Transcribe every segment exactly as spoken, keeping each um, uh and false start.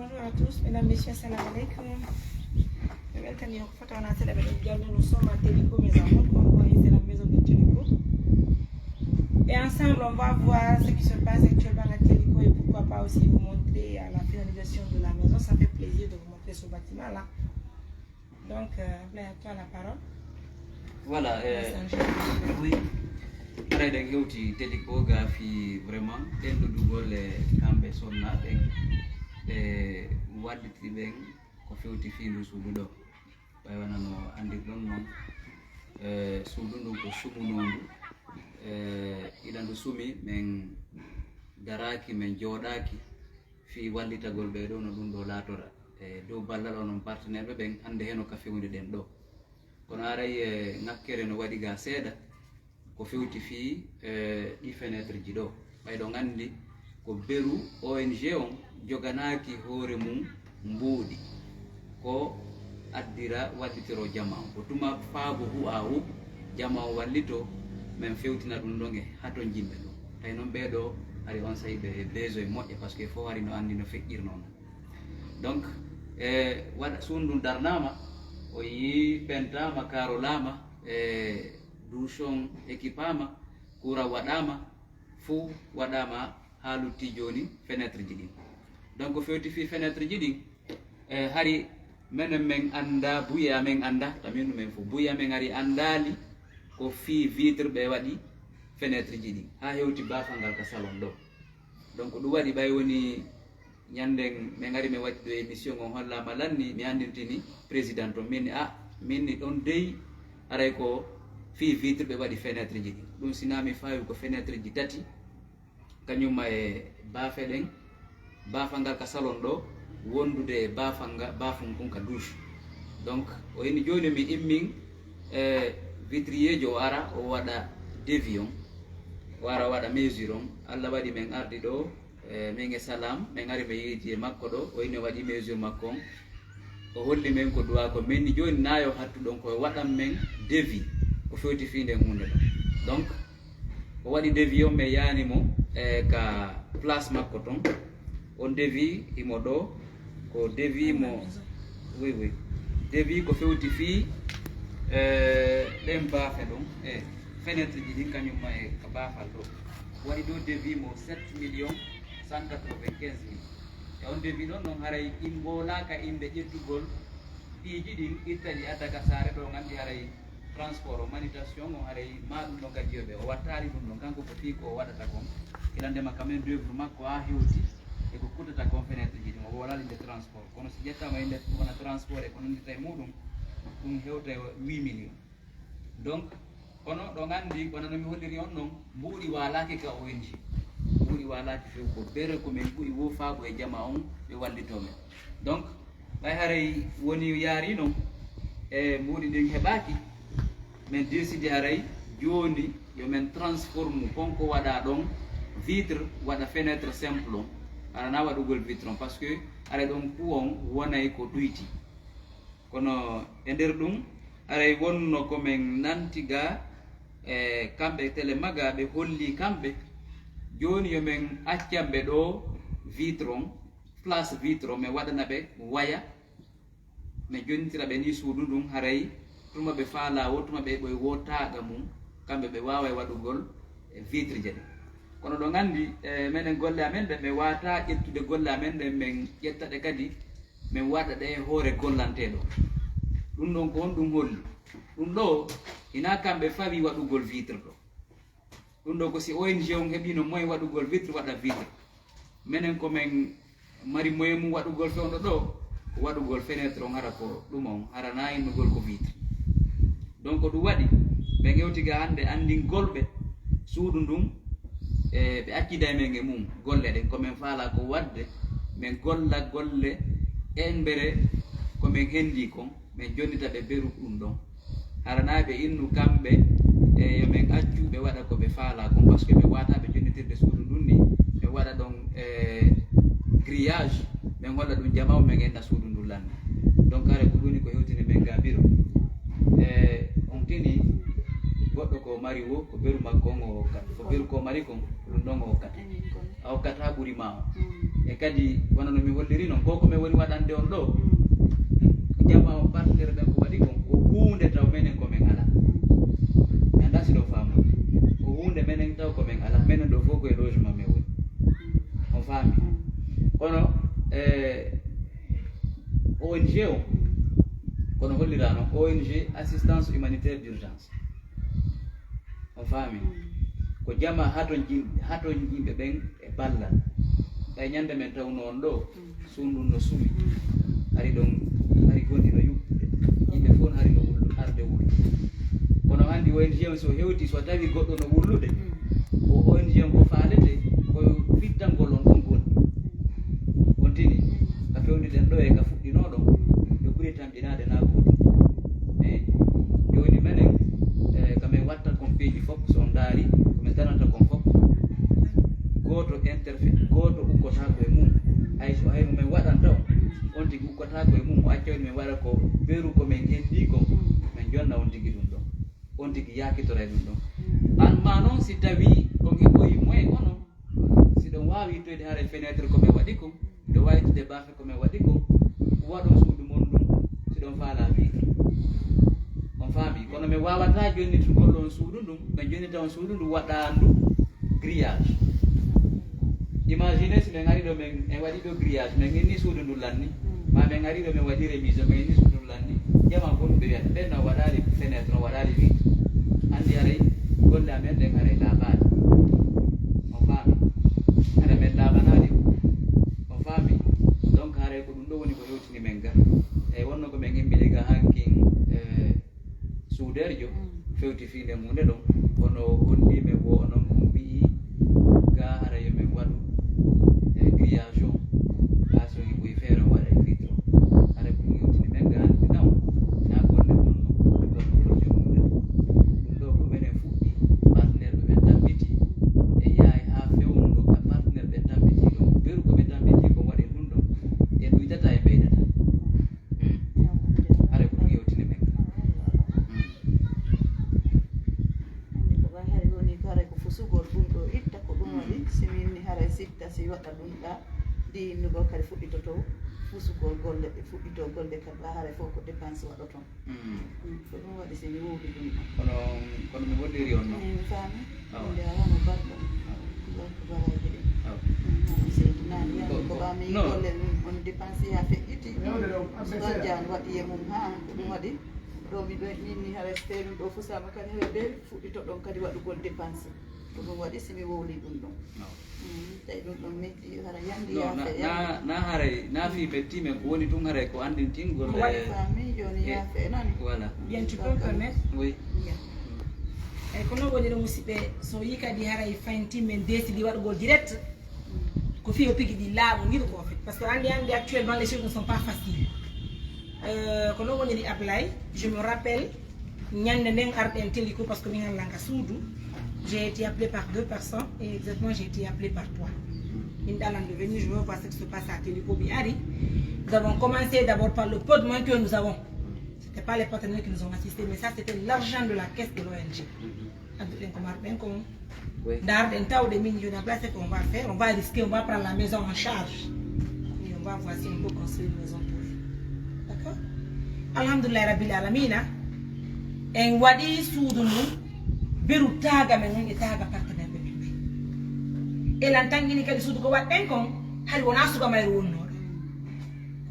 Bonjour à tous, mesdames, messieurs, assalamu alaikum. Mi weltanii on fof, tawnaa seeɗa, meɗen jannoo, nous sommes à Télico, mes amours, comme vous voyez, c'est la maison de Télico. Et ensemble, on va voir ce qui se passe actuellement à Télico et pourquoi pas aussi vous montrer, euh, la finalisation de la maison. Ça fait plaisir de vous montrer ce bâtiment-là. Donc, euh, Ablaye, à toi la parole. Voilà, eh, Messager. Oui. Haray ɗen hewti Télico ga fii vraiment ɗenɗodugol e kamɓe sonnaaɓe ɓen, ɓe walliti ɓen ko fewti fii ndu suudu ɗoo. Ɓay wano no anndirɗon non, eh, suudu ndun ko sumunoondu, eh, ila ndu sumi, men daraaki, men jooɗaaki fii wallitagol ɓee ɗoo no ɗun ɗoo laatora. E dow ballal onon partenaire ɓe ɓen, hannde heno ka fewndi ɗen ɗoo. Kono haray, eh, ŋakkere no waɗi ga seeɗa, ko fewti fii, eh, ɗii fenêtre ji ɗoo. Ɓay ɗon anndi ko beru O N G on joganaaki hoore mun mbuuɗi. Ko addira wallitoro jamaa on. Ko tuma faabo hu'aa hu jamaa on wallitoo, men fewtina ɗun ɗon e hatonjinɓe ɗun. Tawi non ɓee ɗoo hari onsay ɓe besoin moƴƴa, parce que fof hari no anndi no feƴƴirnoo non. Donc, e waɗa, suudu ndun darnaama, o yii pentaama, kaarolaama, e douche on équipaama, courant waɗaama, fuu waɗaama haa luttii jooni fenêtre ji ɗin. Donc, ko fewti fii fenêtre ji ɗin, e hari menen men anndaa, buy amen anndaa, tamin men fof, buy amen hari anndaali ko fii vitre ɓe waɗi fenêtre ji ɗin, haa hewti baafal ngal ka salon ɗoo. Donc, ɗun waɗi ɓay woni ɲannden men ari men waɗi ɗoo émission on hollaama lanni, mi anndintini président on, min ni, "Ah, min ni ɗon dey, haray ko fii vitre ɓe waɗi fenêtre ji ɗin." Ɗun si naa mi faawi ko fenêtre ji tati, kaɲumma e baafe ɗen, baafal ngal ka salon ɗoo, wondude e baafal nga, baafun kun ka douche. Donc, o inni jooni mi immin, e vitrier jo o ara, o waɗa devis on, o ara o waɗa mesure on. Alla waɗi men ardi ɗoo, e, min e Salam, men ari men yiidi e makko ɗoo, o inni o waɗi mesure makko on. O holli men ko duwaa ko, min ni jooni naa yo hattu ɗon, ko o waɗan men devis, ko fewti fii nden huunde ɗon. Donc, o waɗi devis on, men yaani mo, e, ka place makko ton. On devis himo ɗoo, ko devis mo, oui, oui. Devis ko fewti fii, e, ɗen baafe ɗon, e, fenêtre ji ɗin kaɲumma e ka baafal ɗoo. Waɗi ɗoo devis mo sept millions cent quatre-vingt-quinze mille. E on devis ɗon non haray in mboolaaka innde ƴettugol piiji ɗin, itta ɗi adda ka saare ɗoo, nganndi haray transport o, manutention on, haray maa ɗun ɗon kadi yo ɓe, o wattaali ɗun ɗon, kanko ko fii ko o waɗata kon, ila ndema ka main d'œuvre makko haa hewti e ko kuttata kon fenêtre ji ɗin, o woolaali innde transport. Kono si ƴettaama innde wona transport e ko nanndita e muuɗun, ɗun hewta e huit millions. Donc, kono ɗon anndi, wona no mi holliri on non, mbuuɗi waalaaki ka O N G. Mbuuɗi waalaaki few, ko bere ko men buy woo faabo e jamaa on, ɓe wallitoo men. Donc, ɓay haray woni yaari non, e mbuuɗi ɗin heɓaaki, men décidi haray jooni yo men transforme kon ko waɗaa ɗon vitre, waɗa fenêtre simple on, hara naa waɗugol vitre on, parce que haray ɗon coût on wonay ko ɗuyti. Kono e nder ɗun, haray wonno ko men nanti ga, e kamɓe Telemaga ɓe holli kamɓe, jooni yo men accan ɓe ɗoo vitre on, place vitre on, men waɗana ɓe waya, men jonnitira ɓe nii suudu ndun, haray tuma ɓe faalaa woo, tuma ɓe heɓoy woo taaga mun, kamɓe ɓe waaway waɗugol e vitre je ɗen. Kono ɗon anndi, e meɗen golle amen ɗen, ɓe waawataa ƴettude golle amen ɗen, men ƴetta ɗe kadi, men waɗa ɗe e hoore gollanteeɗo. Ɗun ɗon ko honɗun holli? Ɗun ɗoo, hinaa kamɓe fawi waɗugol vitre ɗoo. Ɗun ɗoo ko si O N G on heɓiino moyen waɗugol vitre, waɗa vitre. Menen ko men mari moyen mun waɗugol fewndo ɗoo, ko waɗugol fenêtre on, hara ko ɗum on, hara naa innugol ko vitre. Donc ɗum waɗi, men hewti ga hannde anndingol ɓe suudu ndun, e ɓe accida e men e mun golle ɗen. Ko men faalaa ko waɗde, men golla golle embere ko men henndii kon, men jonnita ɓe beru ɗun ɗon. Hara naa ɓe innu kamɓe, e yo men accu ɓe waɗa ko ɓe faalaa kon, parce que ɓe waawataa ɓe jonnitirde suudu ndun ni, ɓe waɗa ɗon, e, grillage, men holla ɗun jamaa on, men enna suudu ndun lanni. Donc hara ko ɗun woni ko hewtini men ga biro. E, on tini goɗɗo ko mari wo, ko beru makko on o hokkata, ko beru ko mari kon, ɗun ɗon o hokkata. a hokkataa ɓuri maa on. E kadi, wano no mi holliri non, ko ko men woni waɗande on ɗoo, jamaa on, partenaire ɓen ko waɗi kon, ko huunde taw menen ko men alaa. Mi anndaa si ɗon faamu. Ko huunde menen taw ko men alaa. Menen ɗoo fof ko e logement men woni. On faami? Kono, eh, O N G on, kono holliraano, O N G assistance humanitaire d'urgence. On faami? Ko jamaa hatonjin-, hatonjinɓe ɓen e ballal. Ɓay ñande men tawno on ɗoo, suudu ndun no sumi. Hari ɗon, hari gonɗi no yuɓɓude. Yimɓe fof hari no wullu-, arde wullu. Kono anndi O N G on so hewti, so tawi goɗɗo no wullude, ko O N G on ko faalete, ko fittangol on ɗon gonɗi. On tini, ka fewndiden ɗoo e ka fuɗɗinoo ɗon, ɓe ɓuri tan ɓinaade na gootum. Eey. Jooni menen, eh, ka men watta kon piiji fof, so on ndaari, ko men danata kon fof, gooto interfe-, gooto ukkotaako e mum. Hay so, hay mo men waɗanta on, on tigi ukkotaako e mum, o acca woni men waɗa ko beru ko men enɗi kon, men jonna on tigi ɗum ɗon. On tigi yaakitora e ɗum ɗon. An maa non, si tawii on heɓoyi moyen onon, si ɗon waawi ittoyde haray fenêtre ko men waɗi kon, ɗo waawi ittude baafe ko men waɗi kon, waɗon suudu mon ndun, si ɗon faalaa vitre. On faami? Kono men waawataa jonnitugol on suudu ndun, men jonnita on suudu ndun, waɗaandu grillage. Imagine si men ari ɗo, men en waɗi ɗo grillage, men inni suudu ndun lanni, ma men ari ɗo, men waɗi remise, men inni suudu ndun lanni, jamaa fof ɓe wiyata, ɓen no waɗaali fenêtre, no waɗaali vitre. Anndi haray golle amen ɗen haray laaɓaali. On faami? Haray men laaɓanaali. On faami? Donc haray ko ɗum ɗo woni ko hewtini men ga. Eyi, wonno ko men immini ga hankin, eh, suudeerjo fewti fii nden huunde ɗon, kono o holli men wo onon on wi'i ga haray yo men waɗu, eh, grillage on, haa so hiɓoyi feere o waɗa e vitre. Haray ko ɗum hewtini men ga anndi naw, naa golle wonno, ko projet mum ɗen. Ɗum ɗo ko menen fuɗɗi, partenaire ɓe ɓen tambitii, e yahay haa fewndo ka partenaire ɓen tambitii ɗon. Beru ko ɓe tambitii ko waɗen ɗum ɗon, en ɗuytataa e ɓeydataa. Mm. Haray ko ɗum yewtini men. Mm. Anndi ko ɓay hari woni ko haray ko fusugol ɗum ɗo itta, ko ɗum waɗi, si min ni haray sitta si waɗa ɗum ɗa, ndi innugol kadi fuɗɗitoto fusugol golle, ɗe fuɗɗito golle kadi ɓa haray fof ko dépense waɗoton. Mm. Mm, ko ɗum waɗi si mi wowli ɗum ɗo. Kono, kono mi holliri on non. Min mi faami. Awa. Min njaaraama balɗe. Awa. Balɗe baraaji ɗin. Awa. Mm, non, seydi naani yaani ko, ko ɓaa mi non. Golle ɗum on dépense yaa feƴƴiti. Yewde ɗo, am suka jaan waɗi e mum, haa, ko ɗum waɗi. Ɗo mi ɗo, min ni haray so tawi ɗum ɗo fusaama kadi haray ɓe fuɗɗito ɗon kadi waɗugol dépense. Ko ɗum waɗi si mi wowli ɗum ɗon. Awa. Mm, tawi ɗum ɗon metti, hara yandi. Non, yaafe, na, yandi. Na, na haray, na fii metti, mais ko woni tun haray ko anndintingol. Ko waɗi e faami, jooni e yaafe, nani? Voilà. Bien, tu peux me permettre? Oui. Bien. E ko non woni ɗo, musidɓe, so yii kadi haray faynti men décidi waɗugol direct, ko fii o pigi ɗi laamu ngi ko fait. Parce que anndi, anndi, actuellement, les choses ne sont pas faciles. Euh, ko non woni ɗi Ablaye, je me rappelle, ñande nden arɗen teli ko parce que min Alla nga suudu, j'ai été appelé par deux personnes et exactement j'ai été appelé par toi. Min ɗalan de venir, je veux voir ce qui se passe à Téléco, mi ari. Nous avons commencé d'abord par le peu de moyens que nous avons. C'était pas les partenaires qui nous ont assistés, mais ça c'était l'argent de la caisse de l'O N G. Adduɗen ko marɗen kon. Oui. Ndarɗen tawde min, je n'ai pas ce qu'on va faire, on va risquer, on va prendre la maison en charge. Et on va voir si on peut construire une maison pour elle. D'accord? Alhamdulillahi Rabbil Alamina. En waɗi suudu ndun, beru taaga men on e taaga partenaire ɓe ɓen ɓen. E lan tan ini kadi suudu ko waɗɗen kon, hari wonaa suka mayru wonnooɗo.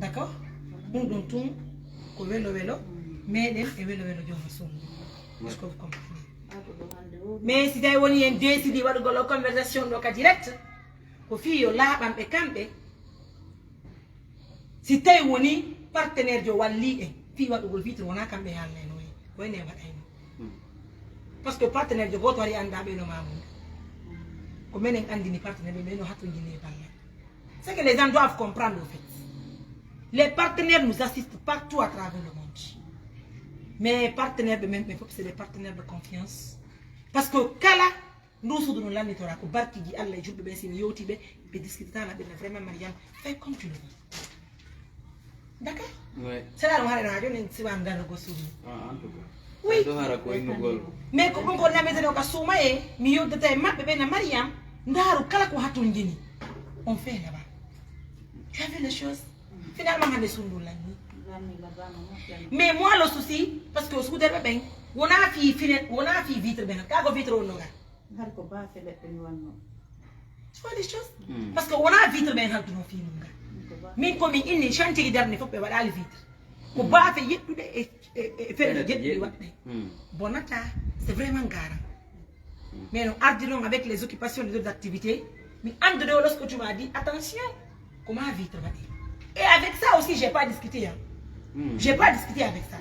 D'accord? Ɗum ɗon tun ko welo welo, meɗen e welo welo jooma suudu. Est-ce que vous comprenez? Mais si tawi woni en décidi waɗugol o conversation ɗo ka direct, ko fii yo laaɓan ɓe kamɓe. Si tawi woni partenaire jo walli en fii waɗugol vitre, wonaa kamɓe haalnayno en, ko enen waɗayno. Hmm. Parce que partenaire jo gooto hari anndaa ɓe no maamunda. Ko menen anndini partenaire ɓe, ɓe no hatonjini e ballal. C'est que les gens doivent comprendre, au fait. Les partenaires nous assistent partout à travers le monde. Mais partenaire ɓe men ɓe fof, c'est des partenaires de confiance. Parce que kala ndu suudu no lannitoraa ko barkiji Alla e julɓe ɓen, si mi yewti ɓe, ɓe discutata na ɓe na vraiment Mariam, fais comme tu le veux. D'accord? Ouais. Sera ɗum haɗa na jooni siwan darugol suudu. Ah, en tout cas. Oui. Ɗo hara ko innugol. Mais ko ɗum ko nameteno ka suuma e, mi yewtata e maɓɓe ɓe na Mariam, Ndaaru kala ko hatun jini, on fait là-bas. Tu as vu les choses? Finalement, hande sundu lanni. Mais moi, le souci, parce que au soudeur ben, on a fi fine, on a fi vitre ben, ka ko vitre on noga. Har ko bafe leɗɗe mi wanno. Tu vois les choses? Parce que on a vitre ben, haltu no fi mun ga. Min ko min inni chantier darni fop ɓe waɗali vitre. Ko bafe yeddude e, e, e fere yeddude waɗde. Bonata, c'est vraiment garant. Mais non, ardi non avec les occupations, les autres activités. Mais en dehors, lorsque tu m'as dit, attention, comment vitre va dire? Et avec ça aussi, j'ai pas discuté. Hein. J'ai pas discuté avec ça.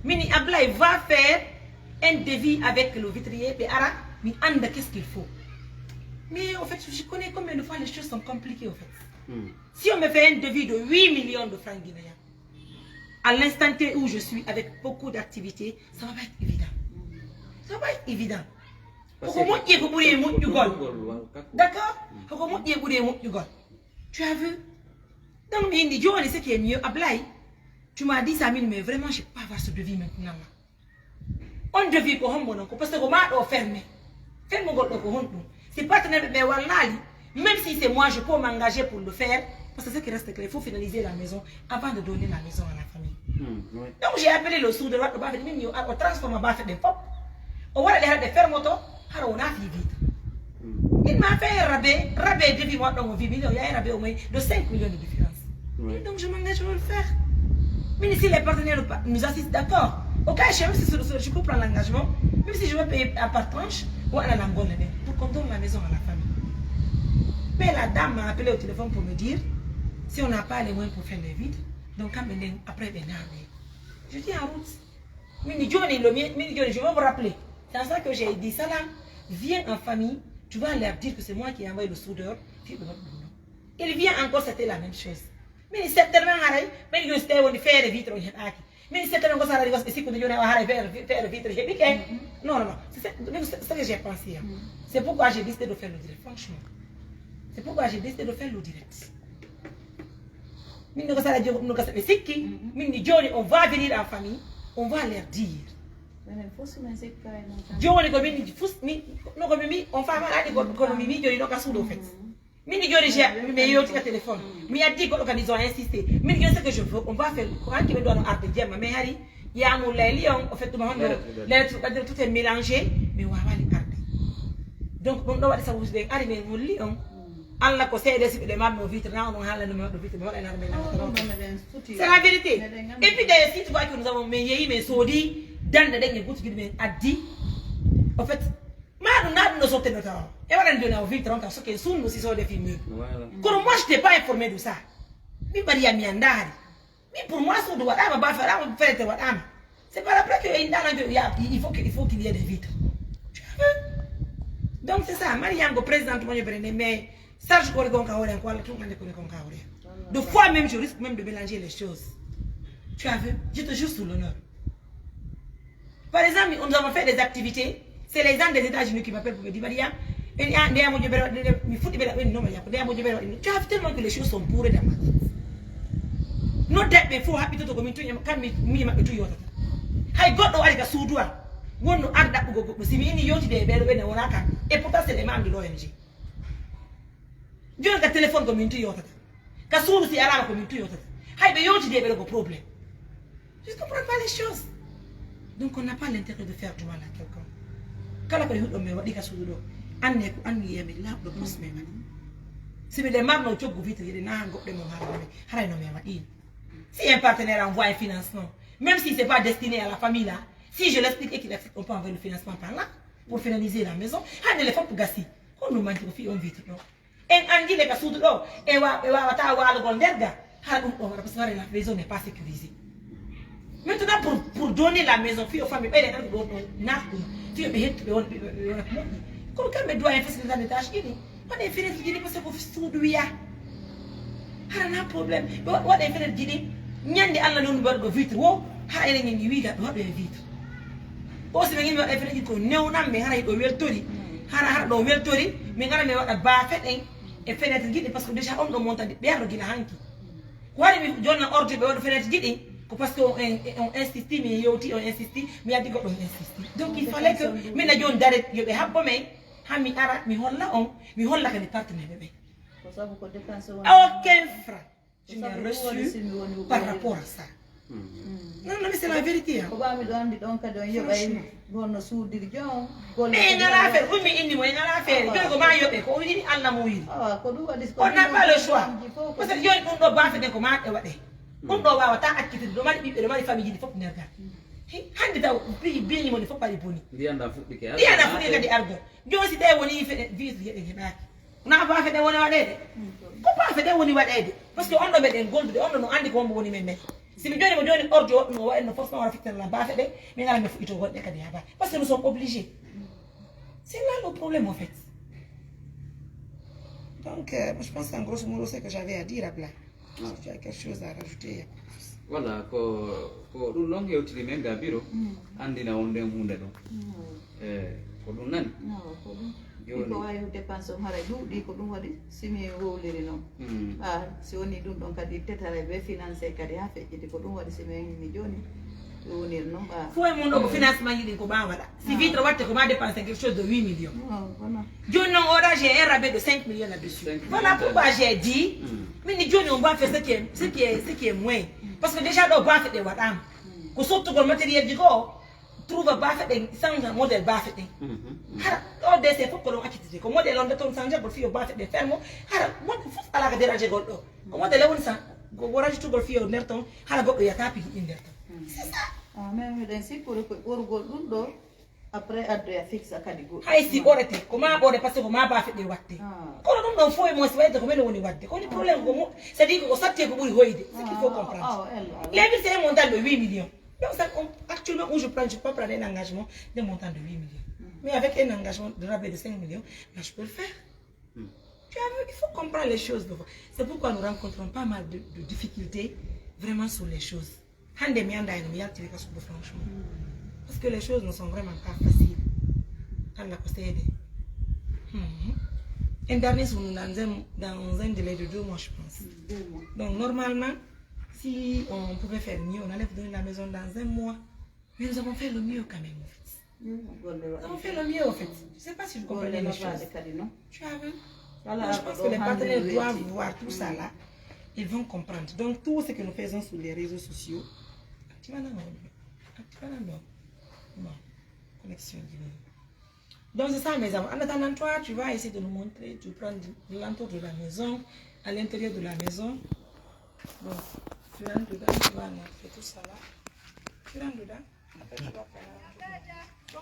Mini Ablaye va faire un devis avec le vitrier, et ara, mi anda qu'est-ce qu'il faut. Mais en fait, je connais combien de fois les choses sont compliquées en fait. Si on me fait un devis de huit millions de francs guinéens, à l'instant T où je suis avec beaucoup d'activités, ça va pas être évident. Ça va pas être évident. Parce que moƴƴi ko ɓuri e moƴƴugol. D'accord? Ko moƴƴi e ɓuri e moƴƴugol. Tu as vu? Donc, mi indi jooni, ce qui est mieux, Ablaye, tu m'as dit ça, min, mais vraiment, je peux pas avoir ce devis maintenant là. On devis ko hombo non ko, parce que ko ma ɗo ferme. Fermugol ɗo ko honɗum? Si partenaire ɓe wallaali, même si c'est moi, je peux m'engager pour le faire, parce que ce qui reste clair, il faut finaliser la maison avant de donner la maison à la famille. Donc j'ai appelé le soudeur, waɗɗo bafe ɗin, min yo ar o transforma bafe ɗen fop. O waɗa ɗe hara ɗe fermoto, hara wona fi vitre. Il m'a fait un rabais, rabais devis mo waɗɗo mo huit millions, il y a un rabais au moins de cinq millions de différence. Et donc je m'engage à le faire. Mais si les partenaires nous assistent, d'accord. Au cas échéant, si je peux prendre l'engagement, même si je vais payer à part tranche, ou à la langole, pour qu'on donne la maison à la famille. Mais la dame m'a appelé au téléphone pour me dire, si on n'a pas les moyens pour faire les vitres, donc quand même, après, ben, non, mais je dis en route. Mini Johnny, le mien, Mini Johnny, je vais vous rappeler. C'est à ça que j'ai dit, Salam, viens en famille, tu vas leur dire que c'est moi qui ai envoyé le soudeur, puis le il vient encore, c'était la même chose. Min certainement haray, min yo si tawi woni feere vitre on heɓaaki. Min certainement ko sara rigos e sikkude joni o haray feere, feere vitre heɓike. Non, non, non. C'est ce que j'ai pensé. C'est pourquoi j'ai décidé de faire le direct, franchement. C'est pourquoi j'ai décidé de faire le direct. Min no ko sara jogo ɗum no gasa ɓe sikki. Min ni joni on va venir en famille, on va leur dire. Jooni ko min fus mi no ko mi mi on faama adi ko kono mi mi joni no ka suudo fet. Min joni je mi yewti ka téléphone. Mi addi goɗɗo kadi ils ont insisté. Min joni ce que je veux on va faire ko hanki ɓe ɗo no arde jemma mais hari yamu lay lion o fettuma honno lettre ɓadde tout est mélangé mi wawani arde. Donc ɗum ɗo waɗi sabu ɓe ari men holli on. Allah ko seede si ɓe maɓɓe o vitre na onon haalande mi waɗɗo vitre mi waɗa nar men c'est la vérité. Et puis d'ailleurs si tu vois que nous avons mais yeyi men soodi dande ɗen e butuji men addi. En fait ma ɗum na ɗum no sotteno tawa e waɗan joni o vitre on taw soke sunnu si soode fi mur. Kono moi je t'ai pas informé de ça. Mi mbaɗiya mi annda hari. Mais pour moi suudu waɗama bafe waɗama fenêtre waɗama. C'est par après que inɗana il faut que il faut qu'il y ait des vitres. Tu as vu? Donc c'est ça mariango présidente moño bere ne mais sarge ko woni gonka hoore ko walla tun ande koni gonka hoore. De fois même je risque même de mélanger les choses. Tu as vu? Je te jure sur l'honneur. Par exemple nous avons fait des activités. C'est les gens des États-Unis qui m'appellent pour me dire Maria, en a ndeya moƴƴo bere waɗi mi fuɗɗi bere waɗi no Maria ko ndeya moƴƴo bere waɗi. Tu as tellement que les choses sont bourrées dans ma tête. Noddat ɓe fof haɓɓitoto ko min tun kam mi mi maɓɓe tun yotata. Hay goɗɗo ari ka suudu am wonno ar ɗaɓɓugol goɗɗo si mi ini yotide e ɓeɗo ɓene wona kam. Et pourtant c'est les membres de l'ONG. Joni ka téléphone ko min tun yotata. Ka suudu si alama ko min tun yotata. Hay ɓe yotide e ɓeɗo ko problème. Je ne comprends pas les choses. Donc on n'a pas l'intérêt de faire du mal à quelqu'un. Kala ko hiɗo mi waɗi ka suudu ɗo anne ko anniye min laaɓɗo pos mi waɗi. Si miɗe marno coggu vitre yiɗi na goɗɗe mo haala mi haray no mi waɗi. Si un partenaire envoie un financement même si c'est pas destiné à la famille là, si je l'explique et qu'il accepte on peut envoyer le financement par là pour finaliser la maison. Hande le fop gasi. Honno manti ko fi on vitre ɗo? En anndi le ka suudu ɗo e wa- e waawata waalugol nder ga hara ɗum ɗo waɗa parce que la maison n'est pas sécurisée. Maintenant pour pour donner la maison fii o famille ɓeyɗen anndi ɗo ɗo naata ɗum fii ɓe hettu ɓe won ɓe wonata moƴƴi. Kono kamɓe doit en facilité des tâches ɗiɗi waɗe fenêtre ɗiɗi parce que ko suudu wiya. Hara na problème ɓe waɗe fenêtre ɗiɗi. Ñande allah noon mbaɗuɗo vitre wo hara enen en wiiga ɓe waɗoye vitre. O si ɓe ngimi waɗa fenêtre ɗiɗi ko newnan mi hara hiɗo weltori. Hara hara ɗo weltori mi ngara mi waɗa bafe ɗen e fenêtre jiɗi parce que déjà on ɗo montandi ɓe arɗo gila hanki. Ko waɗi mi jonna ordi ɓe waɗa fenêtre jiɗi ko parce que on insisti mi yewti on insisti mi addi goɗɗo on insisti. Donc il fallait que mina joni dare yoɓe habbo men. Haa mi ara, mi holla on, mi holla kadi partenaire ɓe ɓen. Ko sabu ko dépense woni. Aucun franc. Je n'ai reçu par rapport à ça. Non, non, mais c'est la vérité, hein. Ko ɓaa miɗo anndi ɗon kadi on yoɓay honno suudiri jon golle. Mais en alaa feere, ummi inni mo, en alaa feere. Joni ko maa yoɓe, ko o yiɗi Allah mo yiɗi. Awa, ko ɗum waɗi ko on n'a pas le choix. Parce que joni ɗum ɗo baafe ɗen ko maa ɗe waɗe. Ɗum ɗo waawataa accitde, ɗo mari ɓiɓɓe, ɗo mari famille ji fof nder gal. Hannde taw biyi biyi mo ni fof ari boni. Ndiyan ɗan fuɗɗike. Ndiyan ɗan fuɗɗike kadi argo. Joni si ɗe woni fe-, vise ɗe heɓaaki. Wona baafe ɗen woni waɗeede? Ko baafe ɗen woni waɗeede. Parce que on ɗo meɗen goldude, on ɗo no anndi ko hombo woni men men. Si mi joni mo joni ordi o ɗum o waɗen no forcément wara fittan lan baafe ɗe, min ala mi fuɗɗito gonɗe kadi ha baafe. Parce que nous sommes obligés. C'est là le problème en fait. Donc, euh, je pense qu'en grosso modo, c'est que j'avais à dire à Bla. Si tu as quelque chose à rajouter, y a pas de souci. Voilà, ko, ko ɗum ɗon hewtiri men ga biro, anndina on nden huunde ɗon. Eh, ko ɗum nani. No, ko ɗum. Joni. Ɗi ko wawi dépense on haray ɗuuɗi, ko ɗum waɗi si mi wowliri non. Ah, si woni ɗum ɗon kadi tetare be financé kadi ha feƴƴiti, ko ɗum waɗi si mi wowliri joni. Ɗum woni non ɓa. Fof e mum ɗo ko financement yiɗi ko ɓa waɗa. Si vitre watte ko ma dépense quelque chose de huit millions. Non, non. Joni non oɗa j'ai un rabais de cinq millions là-dessus. Voilà pourquoi j'ai dit, min ni joni on mbawi faire ce qui est, ce qui est, ce qui est moins. Parce que déjà ɗo baafe ɗe waɗama. Ko sottugol matériel ji goo, trouve baafe ɗen, change modèle baafe ɗen. Hara ɗo D C fof ko ɗon accitete. Ko modèle on de ton changeable fiyo baafe ɗen fermo. Hara modèle fof ala ko dérangé gol ɗo. Ko modèle woni sa, ko, ko rajoutugol fiyo nder ton, hara goɗɗo yata piji ɗin nder ton. C'est ça. Ah, mais miɗen sikkude ko ɓorgol ɗum ɗo, après addoya fixa kadi goɗɗum. Hay si ɓorete, ko ma ɓore, parce que ko ma baafe ɗe watte. Kono ɗum ɗon fof e mon si wayde ko men woni wadde. Ko woni problème ko mo, c'est-à-dire ko satti ko ɓuri hoyde. C'est qu'il faut comprendre. Les mille, c'est un montant de huit millions. Donc, ça, on, actuellement, où je prends, je peux pas prendre un engagement de montant de huit millions. Mais avec un engagement de rabais de cinq millions, là, je peux le faire. Tu as vu, il faut comprendre les choses, des fois. C'est pourquoi nous rencontrons pas mal de, de difficultés vraiment sur les choses. Hande mi anda eno mi yaltiri ka suudu, franchement. Parce que les choses ne sont vraiment pas faciles. Alla ko seede. Mhm. Un dernier sourire dans un, dans un délai de deux mois, je pense. Deux mois. Donc, normalement, si on pouvait faire mieux, on allait vous donner la maison dans un mois. Mais nous avons fait le mieux quand même, en fait. Nous avons fait le mieux, en fait. Je sais pas si vous comprenez les choses. Tu as vu? Donc, je pense que les partenaires doivent voir tout ça là. Ils vont comprendre. Donc, tout ce que nous faisons sur les réseaux sociaux, tu vas dans, tu vas dans, bon, connexion, dis-moi. Donc, c'est ça, mes amours. En attendant, toi, tu vas essayer de nous montrer, tu prends de, de l'entour de la maison, à l'intérieur de la maison. Bon, tu rentres dedans, tu vas montrer tout ça là. Tu rentres dedans. Après, tu vas faire un tour.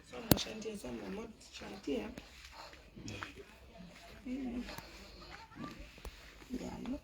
Sonno chantier, sonno mode chantier. Yallo.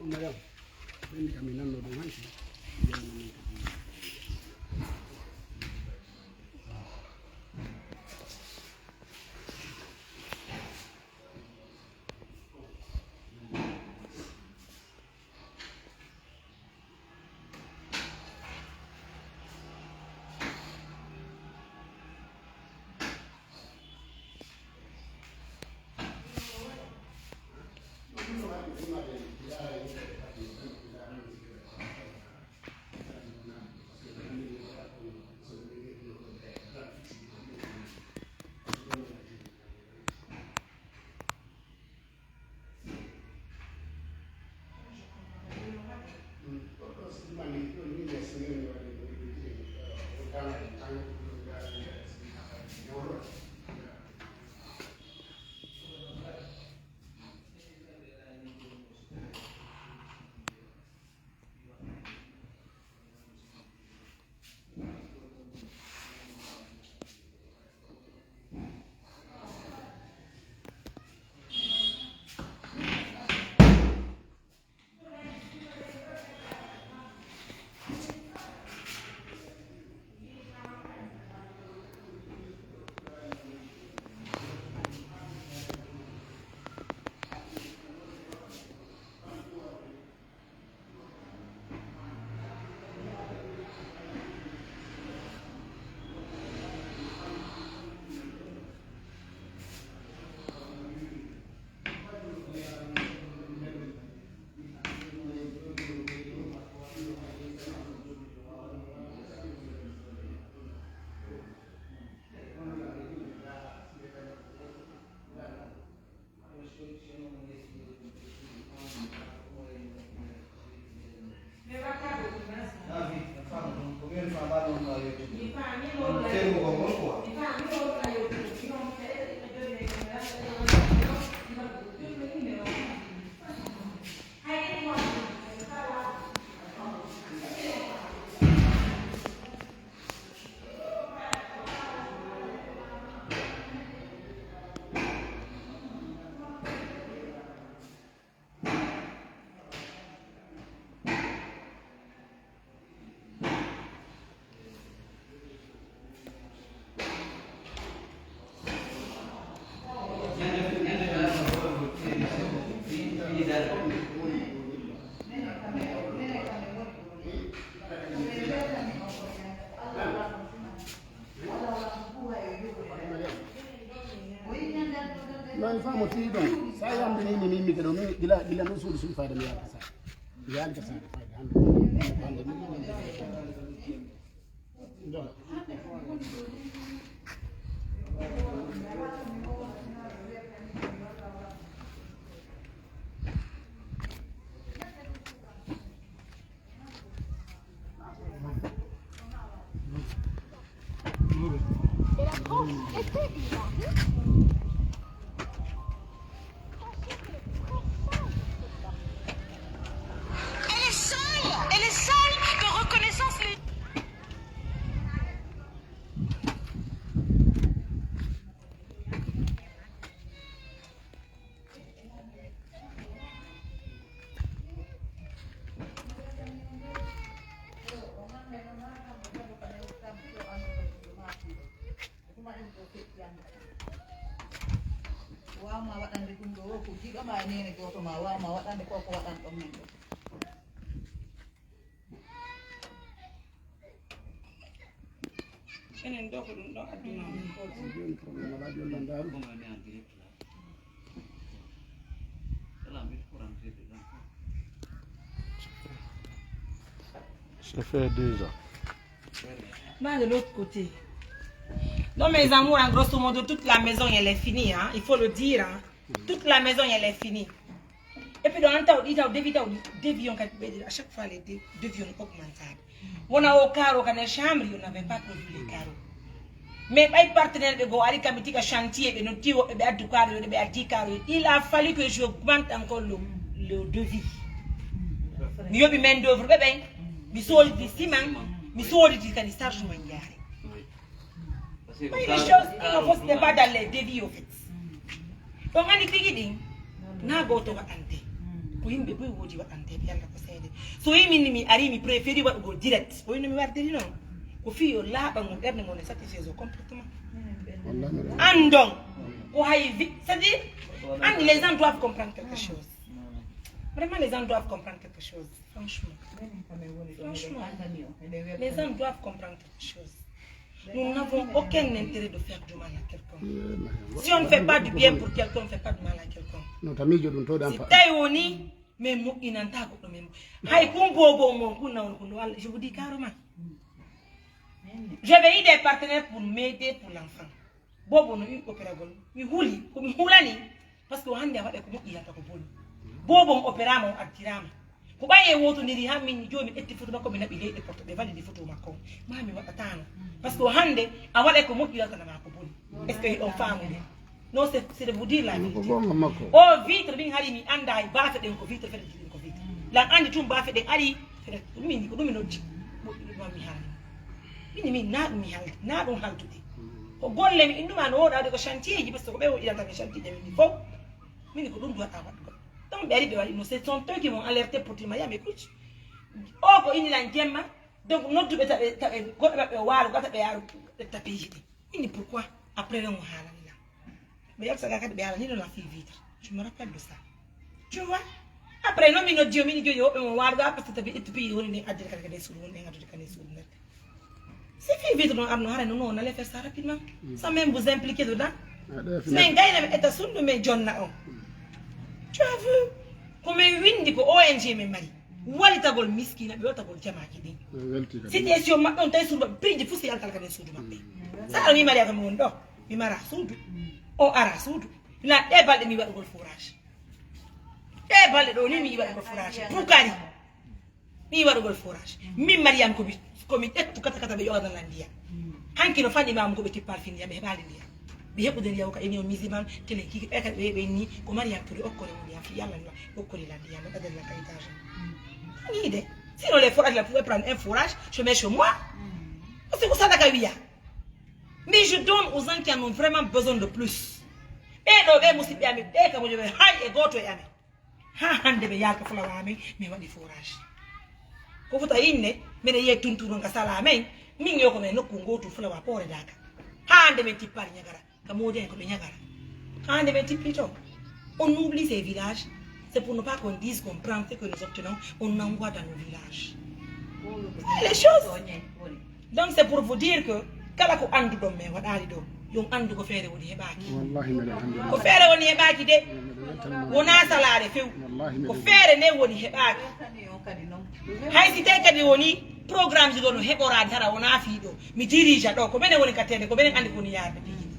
Madame, min kam mi nanno ɗum hanki. Ɗon, sa yamde ni, mi, mi, mi, ɗo, mi, gila, gila non suudu, suudu fayda, mi yaali ka saare. Mi yaali ka saare fayda, hande. Hande, mi, mi, mi, mi. Elle est sale. Elle est sale de reconnaissance. Waawma waɗande ɗum ɗo, ko giɗo ma e neene gooto ma waawma waɗande ko ko waɗan ɗon men ɗo. Enen ɗo ko ɗum ɗo adduna on. Jooni problème alaa, jooni nan ndaaru. Ça fait deux ans. Là, de l'autre côté. Non, mes amours, en grosso modo, toute la maison, elle est finie, hein. Il faut le dire, hein. Toute la maison, elle est finie. Et puis, dans un temps, il y a des vidéos, des vions, à chaque fois, les dé- devis ont augmenté. On a au carreau, quand les chambres, on n'avait pas prévu les carreaux. Mais ɓay partenaire ɓe goo ari kam, mi tika chantier, ɓe noddi woɓɓe, ɓe addu kaaro, ɓe addi kaaro. Il a fallu que j'augmente encore le, le devis. Mi yoɓi main d'œuvre ɓe ɓen, mi sooditi ciment, mi sooditi kadi charge mo jaare. Mais les choses, il ne faut pas dans les devis, au fait. Donc, ani tigi ɗin, na gooto waɗante. Ko yimɓe buy woodi waɗante, ɓe Allah ko seede. So yi min mi ari, mi préféri waɗugol direct. O yino mi wardiri non. Ko fii yo laaɓa mo ɓernde mo ne satisfaire au complètement. Andon, ko hay vi-, c'est-à-dire, and les gens doivent comprendre quelque chose. Vraiment, les gens doivent comprendre quelque chose. Franchement. Franchement, les gens doivent comprendre quelque chose. Nous n'avons aucun intérêt de faire du mal à quelqu'un. Si on ne fait pas du bien pour quelqu'un, on ne fait pas du mal à quelqu'un. No tamijo ɗum to ɗan. Si tawi woni, mais moƴƴinanta goɗɗo men. Hay kun bobo mon kun nawno kun walla, je vous dis carrément. J'avais eu des partenaires pour m'aider pour l'enfant. Bobo no wi operagol. Mi huli, ko mi hulani. Parce que hannde a waɗa ko moƴƴi yalta ko boni. Bobo on opérama, on addirama. Ko ɓay e wotondiri han min jooni ƴetti photo makko, mi naɓi leyɗe porto ɓe validi photo makko. Ma mi waɗatano. Parce que hannde a waɗa ko moƴƴi yalta nama ko boni. Est-ce que on faamu nde? Non, c'est, c'est de vous dire la vérité. O vitre min hari mi annda hay baafe ɗen ko vitre fedde ɗin ko vitre. Lan anndi tun baafe ɗen ari fedde ɗum min ko ɗum mi noddi. Moƴƴi ɗum mi hari. Min min na ɗum mi haldi, na ɗum haldude. Ko golle mi innuma no woɗa ko chantier ji, parce que ko ɓe woɗiranta mi chantier ji min fof. Min ko ɗum duwata waɗugol. Donc ɓe ari ɓe waɗi no, ce sont eux qui m'ont alerté pour dire Mariam, écoute. O ko inilan jemma, donc nodduɓe taɓe taɓe goɗɗo maɓɓe o waalo gata ɓe yaaru ɓe tapiji ɗi. Min pourquoi? Après non o haalani lan. Mais yalta saga kadi ɓe haalani no la fille vitre. Je me rappelle de ça. Tu vois? Après non mi noddi o min joyi woɓɓe mo waalo ga parce que tabi ittu piyi woni ni addere kadi kadi suudu woni en addude kadi suudu nder. Si fii vitre ɗon arno hara no non, on allait faire ça rapidement. Sans même vous impliquer dedans. Mais gayna mi etta sundu men jonna on. Tu as vu? Ko men windi ko O N G men mari. Walitagol miskina ɓe walitagol jamaaji ɗin. Situation maɓɓe on tawi suudu maɓɓe pirji fusi alkala kaden suudu maɓɓe. Sa mi mari ko mi woni ɗo. Mi mara suudu. O ara suudu. Ila ɗe balɗe mi waɗugol forage. Ɗe balɗe ɗo ni mi waɗugol forage. Bukari. Mi waɗugol forage. Min Mariam ko mi, ko mi ƴettu kata kata ɓe ƴogana lan ndiyam. Hanki no fanɗi maamu ko ɓe tippal fi ndiyam, ɓe heɓali ndiyam. Ɓe heɓude ndiyam ka enion musulman, telen kiki ɓe kadi ɓe ɓe ni ko Mariam Touré okkore mo ndiyam fi Yalla ni okkori lan ndiyam, ɓe ɗaɗen lan ka étage. Ni de, sinon les forages là pouvaient prendre un forage, je mets chez moi. Parce que ko sadaka wiya. Mais je donne aux gens qui en ont vraiment besoin de plus. Ɓe ɗo ɓe musidɓe amen, ɓe ka mo joɓe hay e goto e amen. Ha hande ɓe yaaka fulawa amen, min waɗi forage. Ko fota inne, mene ye tunturo nga sala amen, min yo ko men nokku ngotu fulawa poore daka. Ha hande men tippari ñagara, ka moodi en ko ɓe ñagara. Ha hande men tippi to. On oublie ces villages, c'est pour ne pas qu'on dise qu'on prend ce que nous obtenons, on envoie dans nos villages. Et les choses. Donc c'est pour vous dire que kala ko annduɗon men waɗaali ɗo, Ɗum anndu ko feere woni heɓaaki. Wallahi, miɗo anndi. Ko feere woni heɓaaki de. Wonaa salaare few. Wallahi, miɗo Ko feere nde woni heɓaaki. Hay si tawi kadi woni programme ji ɗo no heɓoraade hara wonaa fii ɗo. Mi dirija ɗo. Ko menen woni ka tele, ko menen anndi ko woni yaade piiji ɗi.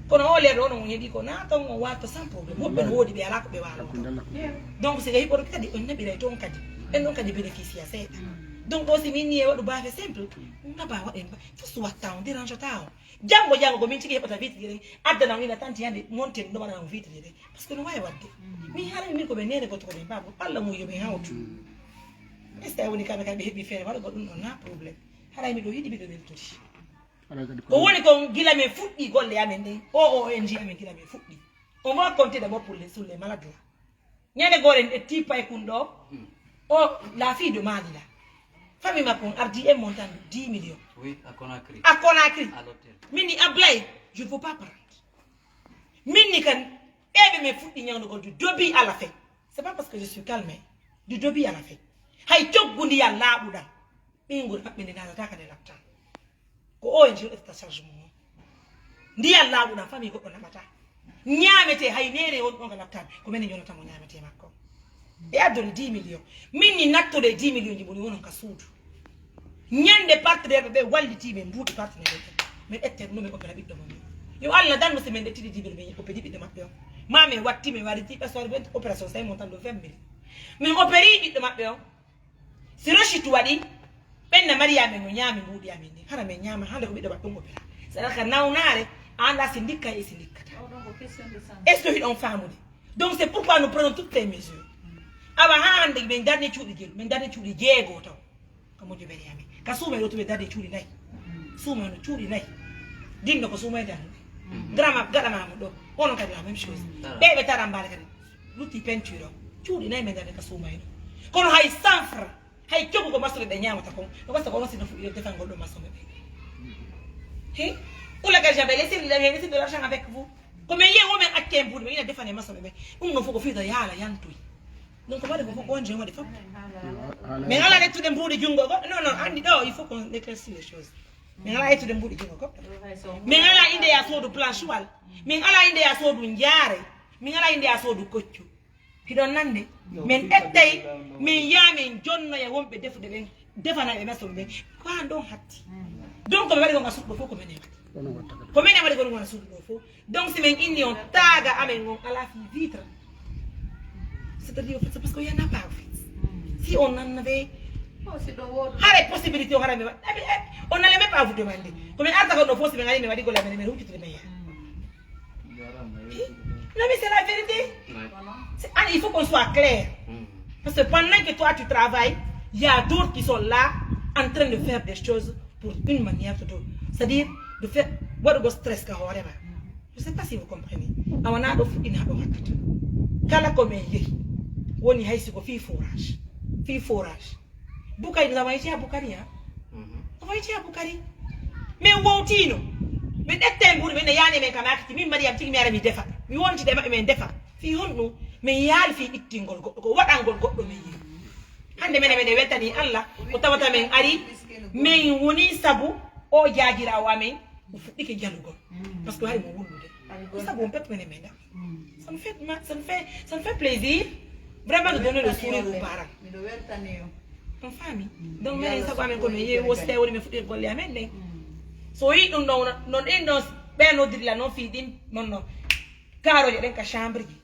Kono o leer ɗo, onon on heɓi ko naaton, on waalto sans problème. Woɓɓe no woodi ɓe alaa ko ɓe waalo. Donc, si ɓe hiɓoto kadi, on naɓiray toon kadi. Ɓen ɗon kadi bénéficier seeɗa. Donc, ɗo si min ni e waɗu baafe simple, ngaba waɗen ba-, fus watta on, dérange ta on. Janngo, janngo, ko min tigi heɓata vitre ɗin, addana on ina tanti hannde, monten ɗum waɗana on vitre ɗin. Parce que no waawi waɗde. Min haray min ko ɓe neene goto ko ɓe baaba, Allah mum yo ɓe hawtu. Est-ce que a woni kamɓe kamɓe heɓi feere waɗugol ɗum ɗon, na problème. Haray miɗo yiɗi, miɗo weltori. Haray kadi ko Ko woni kon gila min fuɗɗi golle amen ɗen, o, o, O N G amen gila min fuɗɗi. On va compter d'abord pour les, sur les malades là. Ñande goore en ƴetti paykun ɗo. O, la fille de Mali là. Famille makko on ardi en montant de dix millions. Oui, à Conakry. À Conakry. À l'hôtel. Min ni Ablaye, je ne veux pas prendre. Min ni kan, ɓeɓe men fuɗɗi ñawndugol du début à la fin. C'est pas parce que je suis calme. Du début à la fin. Hay coggu ndiyan laaɓuɗan. Ɓeynguure maɓɓe nde naatata ka nde laptan. Ko O N G waɗata charge mum on. Ndiyan laaɓuɗan famille goɗɗo naɓata. Ñaametee hay neene won ɗon ka laptan. Ko menen yonata mo ñaametee makko. Ɓe addori dix millions. Min ni nattude dix millions ji moni wonon ka suudu. Ñande partenaire ɓe ɓe wallitii men mbuuɗi partenaire ɓe. Men ette ɗum men opéra ɓiɗɗo mon. Yo Allah dandu si men ƴettidi dix millions men opéri ɓiɗɗo maɓɓe on. Ma men watti men wariti ɓe soore ɓe opération say montant de vingt mille. Men opéri ɓiɗɗo maɓɓe on. Si Rochette waɗi, ɓen na Mariama no ñaami mbuuɗi amen ɗin. Hara men ñaama hande ko ɓiɗɗo maɓɓe on opéra. Saɗa ka nawnaare, a anndaa si ndikka e si ndikkata. Est-ce que hiɗon faamude? Donc c'est pourquoi nous prenons toutes ces mesures. Awa haa hande men darni cuuɗi jelu, men darni cuuɗi jeego taw. Ka moƴƴo ɓeri amen. Ka suuma ɗo to ɓe darni cuuɗi nayi. Suuma no cuuɗi nayi. Dinno ko suuma e darnude. Grama, gaɗa maamu ɗo. Onon kadi la même chose. Ɓe ɓe tarambaade kadi. Lutti peinture o. Cuuɗi nayi men darni ka suuma e ɗo. Kono hay cent francs. Hay coggu ko masoɓe ɓe ñaamata kon, no wasta ko onon sinno fuɗɗi defangol ɗo masoɓe ɓe. Hi? Pour le gars, j'avais laissé, laissé de l'argent avec vous. Ko men yehi, wo men acce en buuɗi, men ina defane masoɓe ɓe. Ɗum no fof ko fii to yaala yantoy. Donc, waɗi ko fof, on jean waɗi fof. Men alaa ƴettude mbuuɗi junngo goɗɗo. Non, non, anndi ɗo, il faut qu'on éclaircit les choses. Men alaa ƴettude mbuuɗi junngo goɗɗo. Men alaa innde ya soodu planchoire. Men alaa innde ya soodu njaare. Men alaa innde ya soodu koccu. Hiɗon nande? Min ettay, min yaa min jonnoya wonɓe defude ɓen, defana ɓe masoɓe ɓen. Ko an ɗon hatti. Donc, ko ɓe waɗi kon ka suudu ɗo fof ko menen waɗi. Ko menen waɗi kon wona suudu ɗo fof. Donc, si min inni on taaga amen on alaa fii vitre. C'est-à-dire, en fait, c'est parce qu'il y en a pas, en fait. Si on en avait, hare possibilité, on aurait même, on n'allait même pas vous demander. Ko min arta kon ɗo fof, si min ari, min waɗi golle amen, min huccitiri men yaha. Non, mais c'est la vérité. C'est- ah, il faut qu'on soit clair. Parce que pendant que toi, tu travailles, il y a d'autres qui sont là en train de faire des choses pour une manière ou d'autre. C'est-à-dire, de faire, waɗugol stress ka hoore ma. Je sais pas si vous comprenez. A wonaa ɗo fuɗɗi na ɗo hakkata. Kala ko min yehi, woni hay si ko fii forage. Fii forage. Bukari, nous avons été à Bukari, hein? Nous avons été à Bukari. Min wowtiino. Min ƴetti mbuuɗi, min ne yaani men ka maakiti. Min Mariam tigi mi ara mi defa. Mi wontida e maɓɓe min defa. Fii honɗum? Min yaali fii ittingol goɗɗo, ko waɗangol goɗɗo min yehi. Hannde menen, menen weltanii Allah, ko tawata min ari, min woni sabu o jaagiraawo amen, o fuɗɗike jalugol. Parce que hari mo wullude. Ko sabu on pep menen men ɗa. Ça me fait ma-, ça me fait, ça me fait plaisir vraiment de donner le sourire aux parents. Miɗo weltanii on. On famille. Donc, minen sago amen ko min yehi wosde woni min fuɗɗi golle amen ɗen. So o yii ɗum ɗon, non ɗin ɗon ɓe noddirla non fii ɗin non non. Kaaroje ɗen ka chambre ji.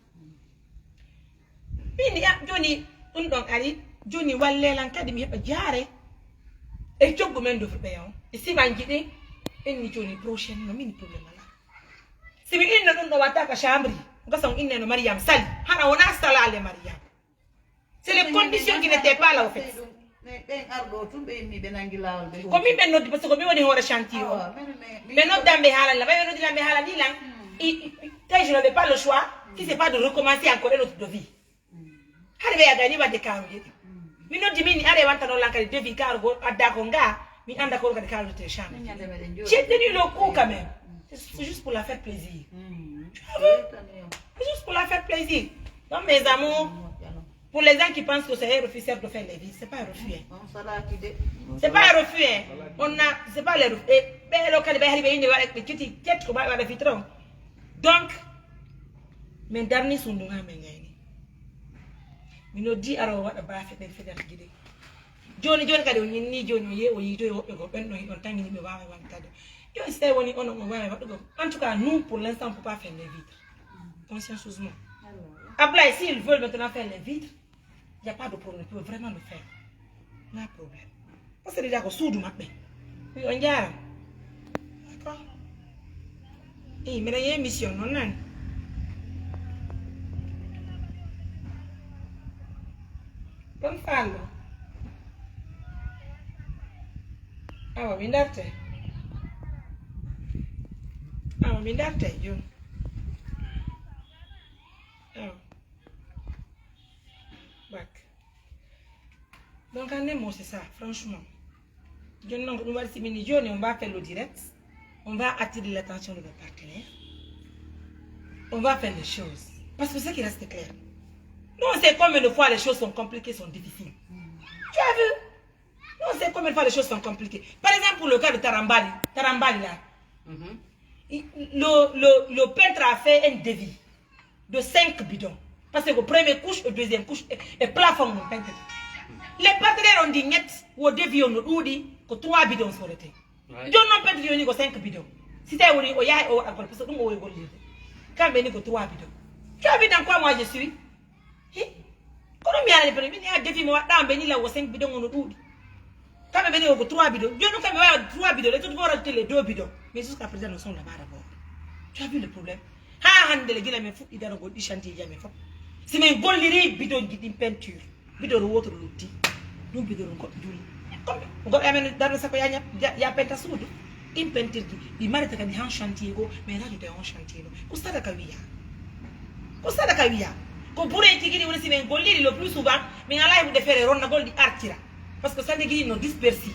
Min ya, joni ɗum ɗon ari, joni walle lan kadi mi heɓa jaare. E coggu men dofruɓe on. E simanji ɗin, inni joni prochaine no min problème alaa. Si mi inno ɗum ɗo watta ka chambre, gasa on inne no Mariam sali. Hana wona salale Mariam. C'est les conditions qui n'étaient pas là, au fait. Ɓen arɗo tun ɓe inni ɓe nangi laawol ɓe. Ko min ɓe noddi, parce que mi woni hoore chantier o. Ɓe noddan ɓe haalani lan, ɓe noddi lan ɓe haalani lan. I, i, i, tey je n'avais pas le choix, si c'est pas de recommencer encore une autre de vie. Hade ɓe yagani wadde kaarude ɗi. Mi noddi min ni are wanta noon lan kadi devis kaarugo adda ko nga, mi anda ko kadi kaarude te chambre. J'ai tenu le coup quand même. C'est juste pour la faire plaisir. Tu vois? C'est juste pour la faire plaisir. Donc, mes amours, Pour les gens qui pensent que c'est un refus, certes, de faire les vitres, c'est pas un refus, hein. C'est pas un refus, hein. On a, c'est pas les refus. Et ben, le cas, ben, il y a une, il y a une petite tête, comment on a fait trop. Donc, min darni sundunga men ngayni. Min noddi aro waɗa baafe ɗen fedarji ɗin. Jooni, jooni kadi o ñinni, jooni o ye-, o yiitoyi woɓɓe goo, ɓen ɗon hiɗon tangini ɓe waaway wantade. Jooni si tawi woni onon on waaway waɗugol. En tout cas, nous, pour l'instant, on peut pas faire les vitres. Consciencieusement. Ablaye, s'ils veulent maintenant faire les vitres, y a pas de problème, ils peuvent vraiment le faire. N'a problème. Parce que déjà ko suudu maɓɓe. Wi on jaara. D'accord. Ii, mbiɗa yehi mission non nani. Ɗon faallo. Awa, mi darte. Awa, mi darte, jom. Awa. Bac. Donc, en un mot, c'est ça, franchement. Jooni non ko ɗum waɗi si min ni jooni, on va faire le direct. On va attirer l'attention de nos partenaires. On va faire les choses. Parce que ce qui reste clair, nous, on sait combien de fois les choses sont compliquées, sont difficiles. Tu as vu? Nous, on sait combien de fois les choses sont compliquées. Par exemple, pour le cas de Tarambali, Tarambali là, il- le, le, le peintre a fait un devis de cinq bidons. Parce que première couche et deuxième couche et, et plafond mon peintre. Les partenaires ont dit: "Ñett, wo devis on no ɗuuɗi, ko trois bidons sodete." Ouais. Jooni non peintre jooni ko cinq bidons. Si tawi woni o yahay o waɗa gol, parce que ɗum o woy gollirde. Kamɓe ni ko trois bidons. Trois bidons, quoi, moi je suis? Hi? Kono mi yaani pere, min ya devis mo waɗɗa, ɓe ni law wo cinq bidons on no ɗuuɗi. Kamɓe ɓe ni ko trois bidons. Jooni non kamɓe waɗa trois bidons, les autres vont rajouter les deux bidons. Mais jusqu'à présent, nous sommes là-bas d'abord. Tu as vu le problème? Haa hannde le gila men fuɗɗi darogol ɗi chantier ji amen fof. Si men golliri bidonji ɗin peinture, bidon wooto lutti. Ɗum bidon goɗɗo juli. Comme goɗɗo amen darde sappo ya ñap-, ya, ya penta suudu. Ɗin peinture ji, ɗi marita kadi han chantier goo, mais rajouter on chantier ɗo. Ko sadaka wiya. Ko sadaka wiya. Ko burey tigi ɗi woni si men golliri le plus souvent, min alaa heɓude feere ronnagol ɗi artira. Parce que sannde gii no dispersi.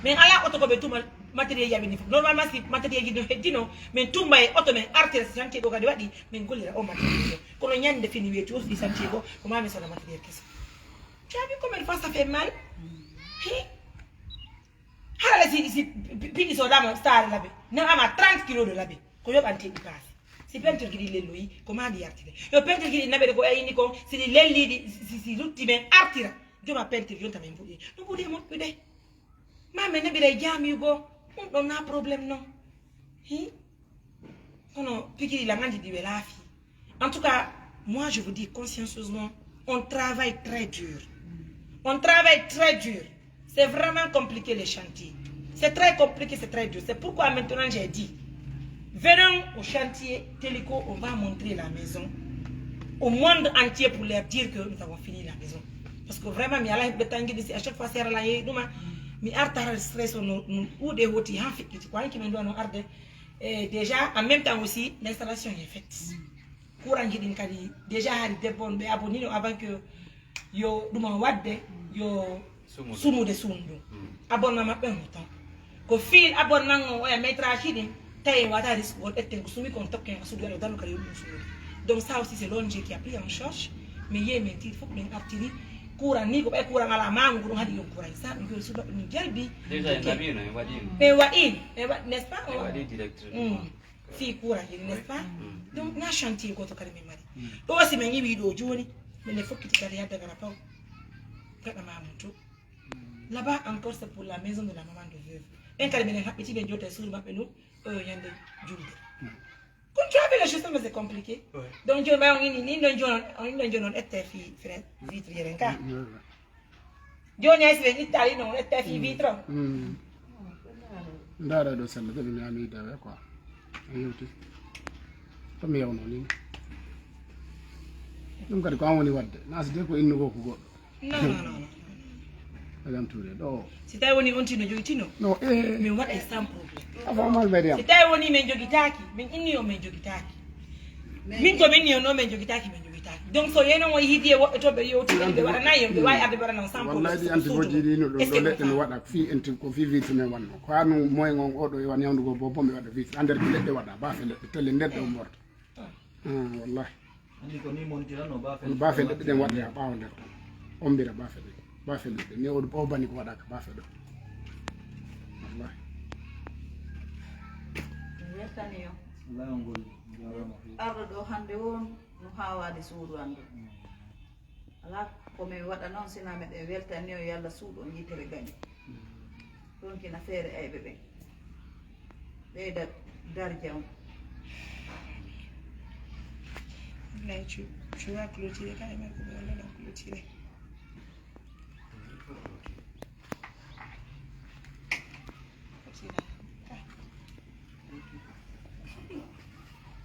Min alaa oto ko ɓe tuma matériel yaɓi ni fof. Normalement, si matériel ji no heddino, min tumba e oto, min artira si chantier ɗo kadi waɗi, min gollira o matériel ɗo. Kono ñande fini weeti o suuɗi chantier goo, ko ma min soda matériel keso. Tu as vu combien de fois ça fait mal? Hi? Hala si, si pi-, pi-, piɗi sodama saare labe, naɓama trente kilos de labe, ko yoɓante ɗi paasi. Si peinture ji ɗi lelloyi, ko ma ɗi artire. Yo peinture ji ɗi naɓede ko ayni kon, si ɗi lelli ɗi, si, si lutti men artira. Joma peinture yonta men mbuɗi. No mbuɗi e moƴƴude. Ma men naɓira e jaamiyu goo, ɗum ɗon na problème non. Hi? Kono pikirii lan anndi ɗi welaa fii. En tout cas, moi je vous dis consciencieusement, on travaille très dur. On travaille très dur. C'est vraiment compliqué les chantiers. C'est très compliqué, c'est très dur. C'est pourquoi maintenant j'ai dit, venons au chantier Télico, on va montrer la maison au monde entier pour leur dire que nous avons fini la maison. Parce que vraiment, mi alaa heɓude tanngude si à chaque fois seera lan yehi ɗuma, mi arta hara stress on no, no ɗuuɗe hoti haa feƴƴiti. Ko hanki min ɗo no arde. Et déjà, en même temps aussi, l'installation est faite. Courant ji ɗin kadi, déjà hari debbo on ɓe abonino avant que yo ɗum on waɗde, yo sumude, sumude suudu ndun. Abonnement maɓɓe on ton. Ko fil abonnement on oya métrage ji ɗin, tawi en wata risque on ƴetten ko sumi kon tokken ka suudu waɗa dano kadi yo ɗum sumude. Donc ça aussi c'est l'O N G qui a pris en charge, mais yee men tiri fof min artiri courant ni ko ɓay courant ala mango ko ɗum haɗi yon courant. Sa ɗum ko suudu maɓɓe min jalbi. Déjà en naɓino, en waɗino. Ɓe waɗi, ɓe waɗi, n'est-ce pas? En waɗi directement. Fii courant ji, n'est-ce pas? Donc, na chantier gooto kadi min mari. Ɗo si min iwi ɗo jooni, min e fokkiti kadi yadde gara paw. Gaɗa ma mum to. Là-bas encore, c'est pour la maison de la maman de veuve. Ɓen kadi minen haɓɓiti ɓe jooɗi e suudu maɓɓe ndun, ɗo yo ñande julde. Comme tu as vu les choses, mais c'est compliqué. Donc, jooni ɓay on ini, nin ɗon jooni on, on ɗon jooni on ette fii fenêtre, vitre yeren ka. Jooni hay si ɓe ittaali non, ette fii vitre on. Ndaara ɗo sella, ɓe mi ami dawe quoi. A yewti. To mi yewno ni. Ɗum kadi ko an woni wadde. Na si de ko innu ko ko goɗɗo. Non, non, non, non. Agan Touré ɗo. Si tawi woni on tino jogi tino. No, eh. Min waɗa e sans problème. Avant mal ɓe Si tawi woni min jogitaaki, min inni on min jogitaaki. Min ko min ni on non min jogitaaki, min jogitaaki. Donc so yeno mo yiidi e woɓɓe to ɓe yewti ɓe waɗana yo ɓe wawi arde ɓe waɗana on sans problème. Wallahi ɗi anti bojji ɗi no ɗum ɗo leɗɗe no waɗa fi enti ko fi vitre men wanno. Ko hanu moyen on oɗo e wan yawdugo bobo mi waɗa vitre. Ander ko leɗɗe waɗa, bafe leɗɗe telle nder ɗo morta. Ah, wallahi. Andi ko ni montirano baafel. Kono baafel ɗen waɗa ɓaawo nder ton. Ombira baafel ɗen. Baafel ɗen. Ni o, o bani ko waɗaka baafel ɗen. Wallahi. Mi weltani on. Laawol ngol, njaaraama feewi. Arɗo ɗo hannde on no haawaade suudu an ndun. Mm. Alaa ko min waɗa non, sinaa miɗen weltani on, yo Alla suuɗu on yitere gaño. Ronkina feere ayɓe ɓen. Ɓeyda darja on. Nay, tu, tu vas clôturer quand même, ko ɓe walla non clôturer.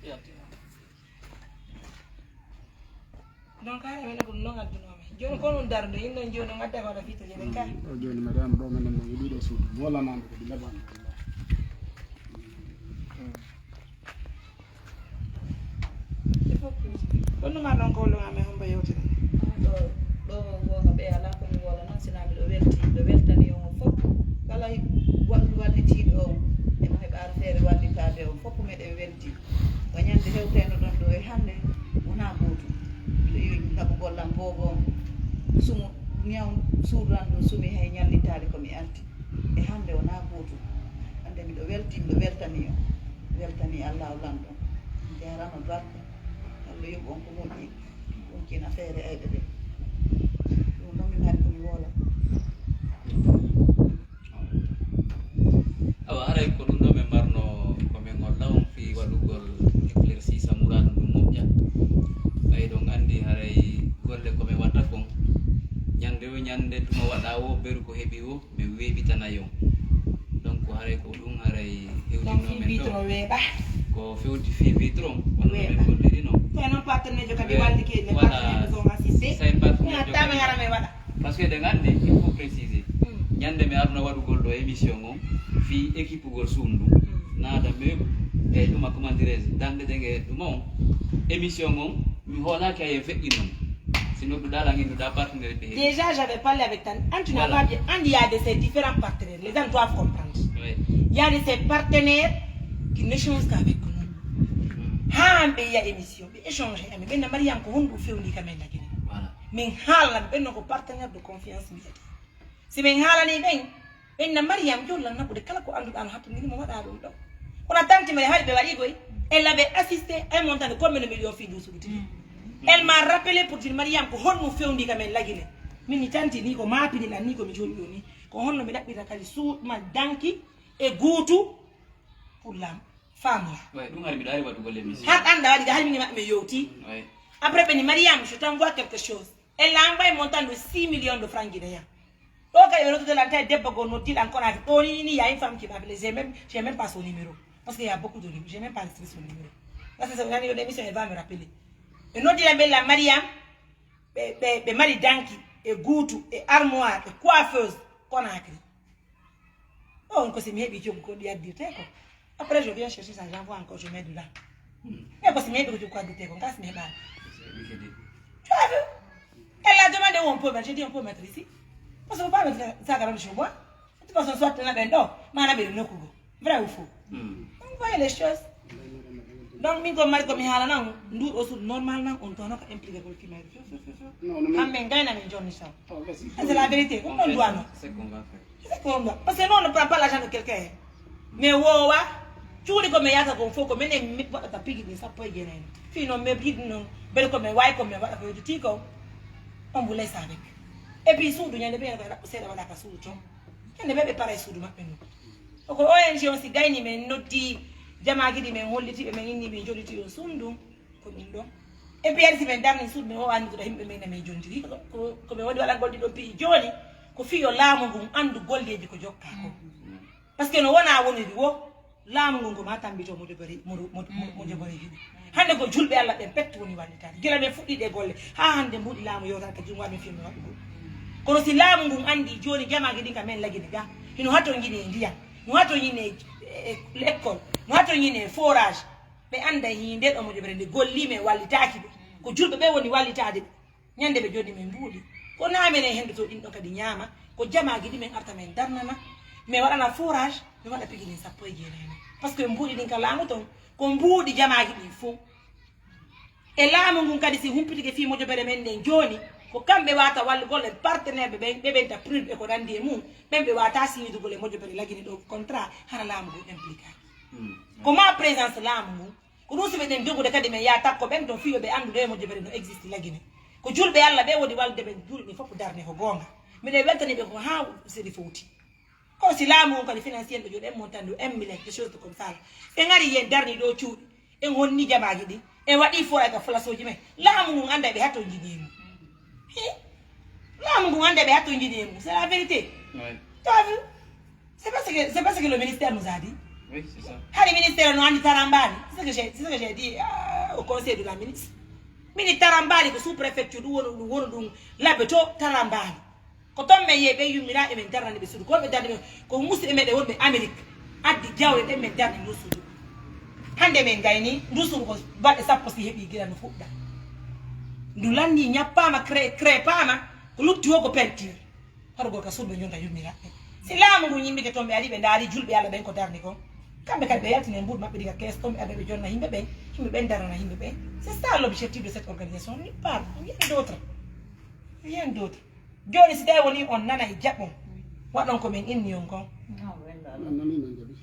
Clôturer. Donc, hara men ko non adduno men. Joni ko non darde, inno joni on adda ko fito je ben ka. O joni madame ɗo men no yiɗi ɗo suudu. Wala nan ko dilla ban. Ɗon no ma ɗon ko wolo amen hombo yewtere. Ɗo, ɗo wongo ɓe alaa ko mi wala non sinaa miɗo welti, miɗo weltani on fof. Kala wa-, wallitiiɗo on, e mo heɓaani feere wallitaade on fof, meɗen welti. Ko ñande hewtayno ɗon ɗo e hannde, wonaa gootum. Miɗo yiɗi naɓugol lan boobo on. Sumu, ñaw suudu lan ɗum sumi hay ñallitaade ko mi arti. E hannde wonaa gootum. Hannde miɗo welti, miɗo weltani on. Weltani Allaahu Lanɗo. Jaaraama barka. Alla yoɓu on ko moƴƴi. Ɗum kina feere ayɓe ɓe. Ɗum ɗon mi mari ko mi woola. Awa, haray ko ɗum ɗo min marno ko min holla on fii waɗugol éclairci sa muraadu ndun moƴƴa. Ɓay ɗon anndi haray golle ko min watta kon. Ñande o ñande tuma waɗa o, beru ko heɓi o, min weeɓitanay on. Donc haray ko ɗum haray hewtinno min ɗo. Ko fewti fii vitron, wano min golliri non. Ko non partenaire kadi walli ke, les partenaires nous ont assistés. Sa en partenaire kadi. Parce que eɗen anndi, il faut préciser. Ñande mi arno waɗugol ɗo émission on, fii équipe gol suudu ndun. Naada meuble, e ɗuma, comment dirais-je, danɗe ɗen e ɗuma on. Émission on, mi hoolaaki hay e feƴƴi non. Si nodduɗaa lan, innuɗaa partenaire ɓe. Déjà, j'avais parlé avec Tan. An, tu n'as pas bien. An, il y a de ces différents partenaires. Les gens doivent comprendre. Oui. Il y a de ces partenaires qui n'échangent qu'avec nous. Haa ɓe yiya émission, ɓe échange e amen. Ɓen na Mariam ko honɗum fewndi ka men lagine. Voilà. Min haalana ɓe, ɓen no ko partenaire de confiance mbiyata. Si min haalanii ɓen, ɓen na Mariam jollan naɓude kala ko annduɗaa no hattondini mo waɗa ɗum ɗo. Kono tanti Mariam haɗi ɓe waɗi koy. Elle avait assisté à un montant de combien de millions fii ndu suudu tigi. Elle m'a rappelé pour dire, Mariam, ko honɗum fewndi ka men lagine. Min mi tanti ni ko maapini lan ni ko mi jooɗi ɗo ni. Ko honno mi ɗaɓɓirta kadi suuɗ ma danki e guutu pour la femme la. Ouais, ɗum hari miɗo ari waɗugol émission. Har annda waɗi ga hari min e maɓɓe mi yewti. Ouais. Après ɓe ni, Mariam, je t'envoie quelque chose. Elle a envoyé montant de six millions de francs guinéens. Ɗo kadi ɓe noddude lan tawi debbo goo noddi lan kono ake ɗo ni, ni, il y a une femme qui m'a appelé, j'ai même, j'ai même pas son numéro. Parce qu'il y a beaucoup de numéros, j'ai même pas enregistré son numéro. Parce que si o nani on émission, elle va me rappeler. Ɓe noddi lan ɓe lan Mariam, ɓe, ɓe, ɓe mari danki, e guutu, e armoire, e coiffeuse, Conakry. Oh, on ko si mi heɓi coggu ko ɗi addirte ko. Après, je viens chercher ça, j'envoie encore, je mets dedans. Hmm. Mais ko si mi heɓi ko coggu ko addirte ko, ngas mi heɓaani. Tu as vu? Elle a demandé où on peut mettre. J'ai dit, on peut mettre ici. Parce que on peut mettre ça, ça, quand même chez moi. De toute façon, soit na ɓen ɗo, mana ɓe nokku go. Vrai ou faux? Hmm. Donc, vous voyez les choses. Donc, min ko mari ko mi haala nan, ndu o suudu normal nan, on tono ko impliqué ko kimayre. Few, few, few, few. Non, non, non. Hamɓe ngayna min jonni saw. Oh, vas-y. C'est la vérité. Ko non, duwano. C'est ce qu'on va faire. C'est ce qu'on doit. Parce que nous, on ne prend pas l'argent de quelqu'un. Mais wowa, cuuɗi ko mi yata kon fof, ko minen mi waɗata pigi ɗin sappo e jeenayi. Fii noon, mi yiɗi noon, mbele ko mi wawi ko mi waɗa ko yejjiti ko, on vous laisse avec. Et puis, suudu ñande ɓe ko raɓɓo seeɗa waɗa ka suudu toon. Ñande ɓe ɓe paray suudu maɓɓe noon. Ko O N G on si gayni men noddi jamaaji ɗi men holliti ɓe, men inni min joliti on suudu ndun. Ko ɗum ɗon. E piyansi men darni suudu men o anndi ko yimɓe men men jontiri. Ko, ko, ko ɓe woni waɗangol ɗi ɗon piiji jooni, ko fii yo laamu ngun anndu golleeji ko jokkaa ko. Parce que no wona woniri wo, laamu ngun ko ma tambito mo jogori, mo, mo, mo, mo jogori hiɗi. Hannde ko julɓe Alla ɓen petto woni wallitaade. Gila men fuɗɗiiɗe golle, haa hannde mbuuɗi laamu yewtata ka junngo amen fii men waɗugol. Kono si laamu ngun anndi jooni jamaaji ɗin ka men lagine ga, hino hato ngine e ndiyam, no hato ngine e, e, e école, no hato ngine e forage, ɓe annday hii nden ɗo moƴƴere nde gollii men wallitaaki ɓe. Ko julɓe ɓe woni wallitaade ɓe. Ñande ɓe jonni men mbuuɗi. Ko naa menen hendoto ɗin ɗon kadi ñaama, ko jamaaji ɗi men arta men darnana, men waɗana forage, men waɗa pigi ɗin sappo e jeenayi. Parce que mbuuɗi ɗin ka laamu ton, ko mbuuɗi jamaaji ɗin fow. E laamu ngun kadi, si humpitike fii mojobere men nden jooni, ko kamɓe waata wallugol en partenaire ɓe ɓen, ɓe ɓen ta prix e ko nandi e mum, ɓen ɓe waata signidugol e mojobere Lagine ɗo contrat, hara laamu ngun impliqué. Ko ma présence laamu ngun, ko ɗum si meɗen jogude kadi men yaa takko ɓen ton fii yo ɓe anndu ɗo e mojobere no existe Lagine. Ko julɓe Alla ɓe woni wallude ɓen julɓe fof darne ko goonga. Miɗen weltani ɓe ko haa sedi fowti. Kono si laamu on kadi financier ɗo jooɗi, en montant ɗo un milliard, des choses comme ça. En ari yen darni ɗo cuuɗi, en honni jamaaji ɗi, en waɗi foyer ka place uji men. Laamu ngun annda ɓe hatto jini e mum. Hi? Laamu ngun annda ɓe hatto jini e mum. C'est la vérité. Ouais. T'as vu? C'est parce que, c'est parce que le ministère nous a dit. Oui, c'est ça. Hari ministère no anndi Tarambani. C'est ce que j'ai, c'est ce que j'ai dit, euh, au conseil de la ministre. Mini Tarambani ko sous-préfecture ɗum woni, ɗum woni ɗum labbe to Tarambani. Ko ton men yehi ɓe yummiraa e men darnani ɓe suudu. Ko ɓe darni ɓe, ko musidɓe meɗen wonɓe Amérique. Addi jawle ɗen men darni ndu suudu. Hannde men gayni, ndu suudu ko balɗe sappo si heɓi gila no fuɗɗa. Ndu lanni, ñappaama, cré-, crépaama, ko lutti wo ko peinture. Hoto gorka suudu ɓe jonta yummiraa ɓe. Si laamu ngu ñimmike ton, ɓe ari ɓe ndaari julɓe Alla ɓen ko darni kon. Kamɓe kadi ɓe yaltini e mbuuɗi maɓɓe ɗi ka kees ton, ɓe adda ɓe jonna yimɓe ɓen, yimɓe ɓen darnana yimɓe ɓen. C'est ça l'objectif de cette organisation, nulle part, rien d'autre. Rien d'autre. Jooni, si tawi woni on nanay jaɓon, waɗon ko men inni on kon.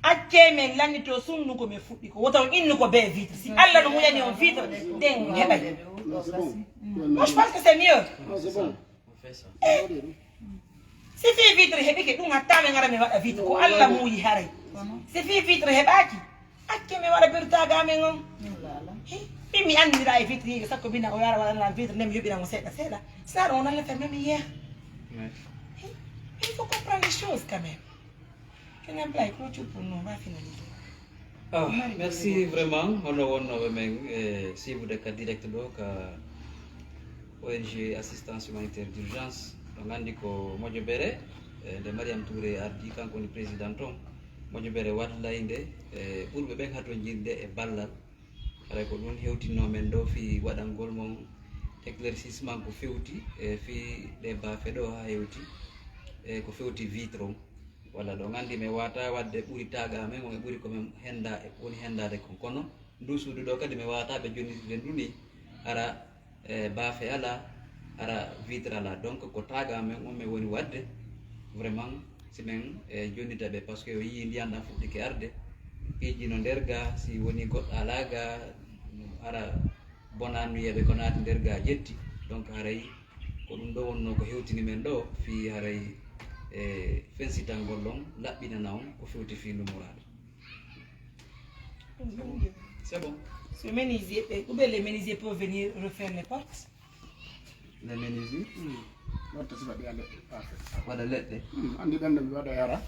Accee men lannitoo sunnu ko men fuɗɗi ko. Wota on innu ko bee vitre. Si Alla no muñani on vitre, nden on heɓay. Non, c'est bon. Moi, je pense que c'est mieux. Non, c'est bon. Eh, si fii vitre heɓike, ɗum hatta men ara men waɗa vitre. Ko Alla muuyi haray. Si fii vitre heɓaaki, acce mi waɗa bertaaga amen on. Hi, min mi anndira e vitre yiiga, sakko bina o yara waɗana lan vitre, nden mi yoɓira mo seeɗa seeɗa. Sa ɗum on Alla ferme mi yeeha. Hi, il faut comprendre les choses quand même. Kene Ablaye, ko cuppu non, va finaliser. Ah, merci vraiment, hono wonnooɓe men e suivre ka direct ɗo ka O N G Assistance Humanitaire d'Urgence. Ɗo nganndi ko Mojobere, e nde Mariam Touré ardi, kanko woni président ton. Mojobere wallaynde e ɓurɓe ɓen hatonjinde e ballal. Haray ko ɗun hewtinno men ɗo fii waɗangol mon éclaircissement ko fewti e fii ɗe baafe ɗo haa hewti e ko fewti vitre on. Walla ɗo nganndi mi wata waɗde ɓuri taaga men on e ɓuri ko men henda, woni hendaade kon. Kono ndu suudu ɗo kadi mi wata ɓe jonnitde ndu ni hara e baafe alaa, hara vitre alaa. Donc, ko taaga men on men woni waɗde. Vraiment, si men, e, jonnita ɓe, parce que o yii ndiyan ɗan fuɗɗike arde, piiji no nder ga, si woni goɗɗo alaa ga, hara bonannuyeeɓe ko naati nder ga ƴetti. Donc, haray ko ɗum ɗo wonno ko hewtini men ɗo, fii haray, e, fensitangol ɗon, laɓɓinana on ko fewti fii ndu muraadu. C'est bon. Ce menuisier, eh, ou bien les menuisiers peuvent venir refaire les portes. Les menuisiers? Hmm. Watta sifa ɗi ande parfait. Waɗa leɗɗe. Hmm. Andi ɗan mi waɗa yara.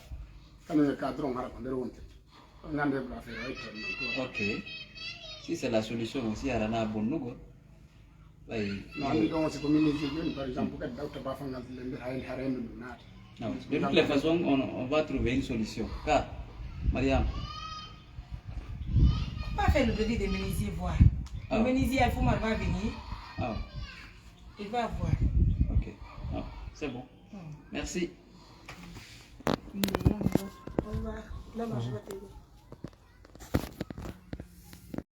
Kanu e cadron hara ko nder wonte. On ande bla fe ay to non ko. Ok. Si c'est la solution aussi, hara na bonnugol. Ɓay, no anndi ɗon, si ko min min jooni, par exemple, kadi ɗawta baafangal le nder hay, hay renndo ndu naata. Non, de toutes les façons, on, on va trouver une solution. Car, Mariam. Pas faire le devis de menuisier voir. Ah. Le menuisier, il faut va venir. Ah. Il va voir. Ok. Non, c'est bon. Hmm. Merci. Au revoir. Là-bas, je vais t'aider.